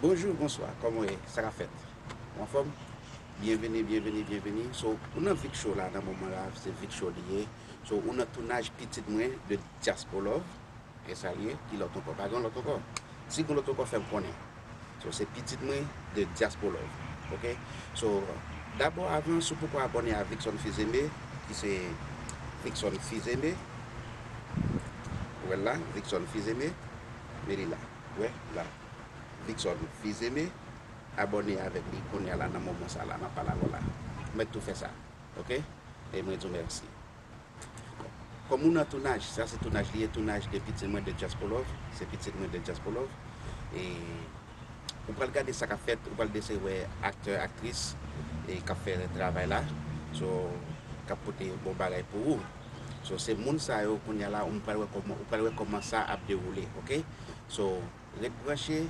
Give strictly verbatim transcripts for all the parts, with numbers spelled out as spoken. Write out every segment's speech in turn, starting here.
Bonjou, bonswa, kòman w ye? Sa k ap fèt? Ou anfòm? Byenveni, byenveni, byenveni. So, ou nan Vic Show la, nan moman la, se Vic Show li ye. So, ou nan tounaj Pitit Mwen de Diaspolove. E sa l ye, ki lòt ankò? Pa gen lòt ankò. Si gen lòt ankò, fè m konnen. So, se Pitit Mwen de Diaspolove. Oke? So, dabò, avan, si w poko abòne a Vicson Fils-Aimé, ki se Vicson Fils-Aimé, ou wè l la, Vicson Fils-Aimé, men li la. Ou wè, la. Vicson Fils-Aimé, abòne avèk li kounye a la, nan moman sa la, m ap pale avè w la. Ou mèt tou fè sa. Oke? E mwen di w mèsi. Kòm ou nan tounaj, sa se tounaj li ye, tounaj de Pitit Mwen de Diaspolove, se Pitit Mwen de Diaspolove. E ou pral gade sa k ap fèt, ou pral deside wè aktè, aktris, e k ap fè travay la. So, k ap pote bon bagay pou ou. So, se moun sa yo kounye a la, ou pral wè kòman, ou pral wè kòman sa ap dewoule, oke? So, ret branche,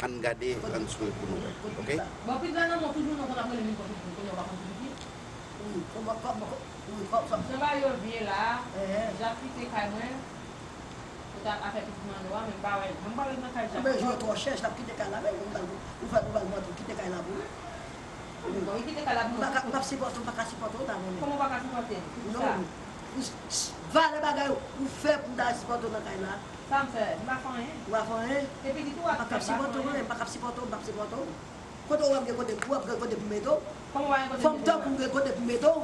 ann gade, ann swiv pou nou wè, oke? Bon, pitit la nan men w toujou, non, konn ap rele m pou pitit, kounye a w pa konn pou pitit. Wi, kòman, kòman, wi, kòman sa? Jan bagay yo vye la, Enhen. Jak kite kay mwen, pou ta afè pitit Manno a, men m pa wè, mwen m pa wè l nan kay Jak. Men jwe twò chèch, l ap kite kay la, men ou pral, ou pral, ou pral mande kite kay la pou li. Bon, li kite kay la pou mwen. M pa ka, m p ap sipòte w, m pa ka sipòte w, ta konnen. Kòman w pa ka sipòte m? Poukisa? Non. Valè bagay ou fè pou m ta sipòte w nan kay la. Sa m fè? M pa fè anyen. Ou pa fè anyen? E pitit ou ap fè, m pa fè anyen. M pa k ap sipòte w, mwen, m pa k ap sipòte w, m p ap sipòte w. Kote w ap gen kote, w ap gen kote pou mete w? Kòman w pa gen kote pou mete m? Fò m tankou m gen kote pou mete w.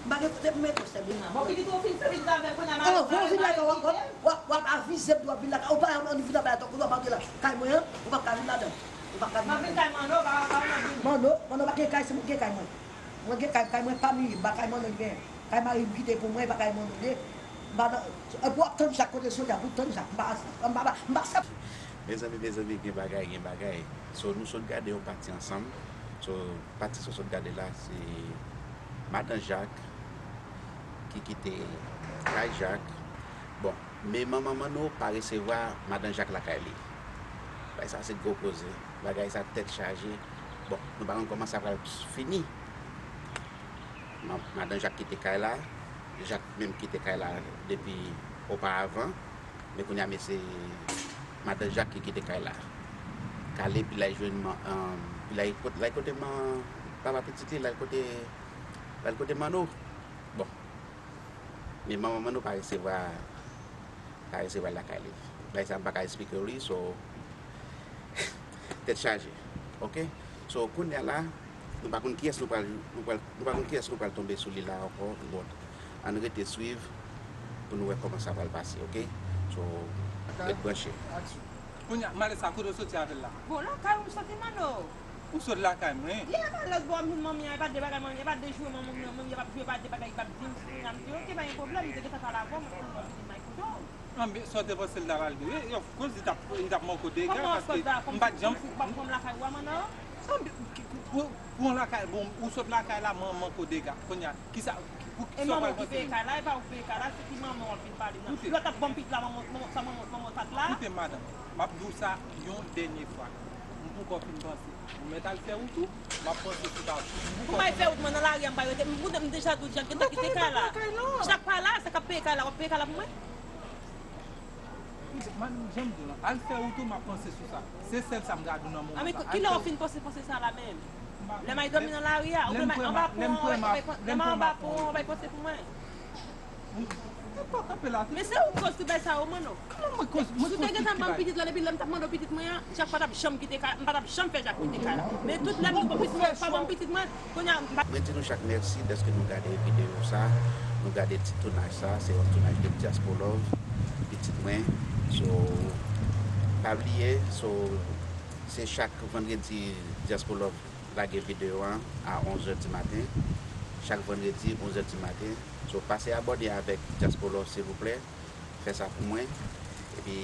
M pa gen kote pou mete w, sè byen. Bon, pitit ou fin fè pitit avè l, kounye a, oh, bon, w vin la, w ap, w ap, w ap avize m, w ap vin la, ou pa annik vin anba tò, kote w ap antre la, kay mwen an, ou p ap ka vin ladan. Ou p ap ka vin ladan. M ap vin kay Manno, pa, pa, pa vin. Manno, Manno pa gen kay, se mwen ki gen kay mwen. Mwen gen kay, kay mwen pa mire, m pa kay Manno li gen. Kay mari m kite pou mwen, e pa kay Manno li ye. M pa nan, epi w ap tann Jak kote sou la, pou tann Jak. M pa, m pa, m pa, m pa sa. Mezanmi, mezanmi, gen bagay, gen bagay. So, nou sot gade yon pati ansanm. So, pati sa w sot gade la, se madan Jak ki kite kay Jak. Bon, men manman Manno pa resevwa madan Jak lakay li. Bagay sa se gwo koze. Bagay sa tèt chaje. Bon, nou pa konn kòman sa pral fini. Ma-, madan Jak kite kay la. Jak menm kite kay la depi oparavan. Men kounye a, men se madan Jak ki kite kay la. K ale, epi l al jwenn man-, ann, epi l al kot-, l al kote man-, papa pitit li, l al kote, l al kote Manno. Bon. Men manman Manno pa resevwa, pa resevwa l lakay li. Bagay sa, m pa ka esplike w li, so, tèt chaje. Oke? So, kounye a la, nou pa konn kiyès nou pral, nou pral, nou pa konn kiyès nou pral tonbe sou li la ankò. Bon, ann rete swiv pou nou wè kòman sa pral pase, oke? So, ret branche. Kounye a, malè sa, kote w soti avè l la? Bon, lakay ou m soti, Manno. Ou sot lakay mwen? Yè, malè bò, m vin manmi an, e pa de bagay manmi, e pa de jwe manmi an, manmi an p ap jwe, e pa de bagay, li p ap di m, si m di, oke, pa gen pwoblèm, li te gentan pale avè w, m ap tann pitit mwen kote w. Anben, sa w te panse l ta pral di? Wi, of course, li t ap, li t ap manke w dega, paske m pa t janm. Kòman, kòman, kòman, kòman lakay ou a, Manno? Anben, pou, pou yon lakay, bon, ou sot lakay la, man-, manke w dega. Kounye a, kisa, pou, sa w pral panse? E manman w ki peye kay la, e pa ou ki peye kay la, se ki manman w ap vin pale nan. Lè w t ap ban m pitit la, manman, manman, sa manman, manman w t ap la? Koute, madanm, m ap di w sa yon dènye fwa. M poko fin panse. Ou mèt al fè wout ou, m ap panse sou sa. Kòman al fè wout mwen nan lari a, m pa rete, m, m deja di w Jak gentan kite kay la. Jak pa la, sa k ap peye kay la, w ap peye kay la pou mwen? Koute, man, jan m di w lan, al fè wout ou, m ap panse sou sa. Se sèl sa m ka di w nan moman sa. Anben, kilè w fin panse, panse sa la menm? Lè m al dòmi nan lari a, oubyen anba pon an, w ap, lè m anba pon an, w ap panse pou mwen. Ou pa kanpe la. Men se ou k koz tout bagay sa yo, Manno. Kòman mwen koz, mwen koz tout bagay? Si w te gentan ban m pitit lan, depi lè m t ap mande w pitit mwen an, Jak pa t ap janm kite kay, m pa t ap janm fè Jak kite kay la. Men tout lè m ban w pitit mwen, ou pa ban m pitit mwen, kounye a m pa. Mwen di nou chak mèsi dèske nou gade videyo sa, nou gade ti tounaj sa, se yon tounaj de Diaspolove, pitit mwen. So, pa bliye, so, se chak vandredi Diaspolove lage videyo an a onzè di maten. Chak vandredi, onzè di maten. So, pase abòne avèk Diaspolove, silvouplè. Fè sa pou mwen. Epi,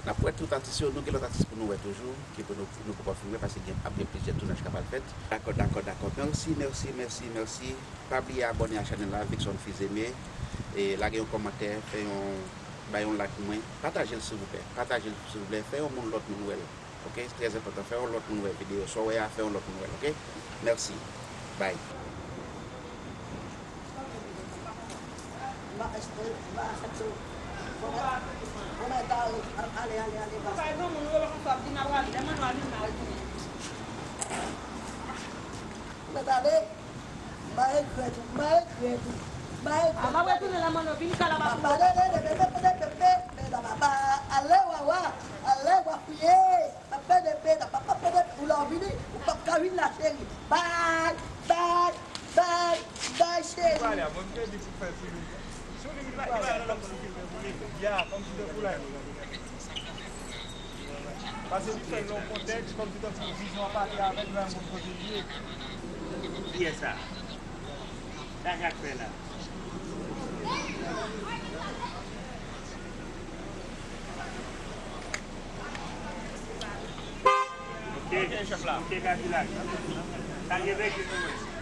n ap wè tout atis yo. Nou gen lòt atis pou nou wè toujou, ki pou nou, nou poko fin wè, paske gen, ap gen plizyè tounaj k ap al fèt. Dakò, dakò, dakò. Mèsi, mèsi, mèsi, mèsi. Pa bliye abòne a chanèl la, Vicson Fils-Aimé. E lage yon kòmantè, fè yon, bay yon like pou mwen. Pataje l, silvouplè. Pataje l, silvouplè. Fè yon moun, lòt moun wè l. Oke, trè enpòtan. Fè yon lòt moun wè videyo. Sa w wè a, fè yon lòt moun wè l, oke? Mèsi. Bye. M pa aksepte, m pa aksepte. Bon, bon, bon, ale, ale, ale, pase. Mwen ale. M a regrèt ou, m a regrèt ou, m a regrèt ou. A, m ap retounen la, manno, vin kalabas. Papa de de de de de de de de de la papa, ale wawa, ale wafouye, papa de pe la papa pe de ou la w vini, ou p ap ka vin la cheri. Bay, bay, bay, bay cheri. Pale a, mwen m te di pou fè sou li. Sou li, li pale a, kòmsi te pou li. Ya, kòmsi te pou la. Pase li fè l nan yon kontèks, kòmsi tankou vizyon an pati avè l, men yon kote l ye. Kiyès sa? Sa k ap fè la? Ok, chèf la. Ok, Kadilak. Sa gen vèki pou mwen.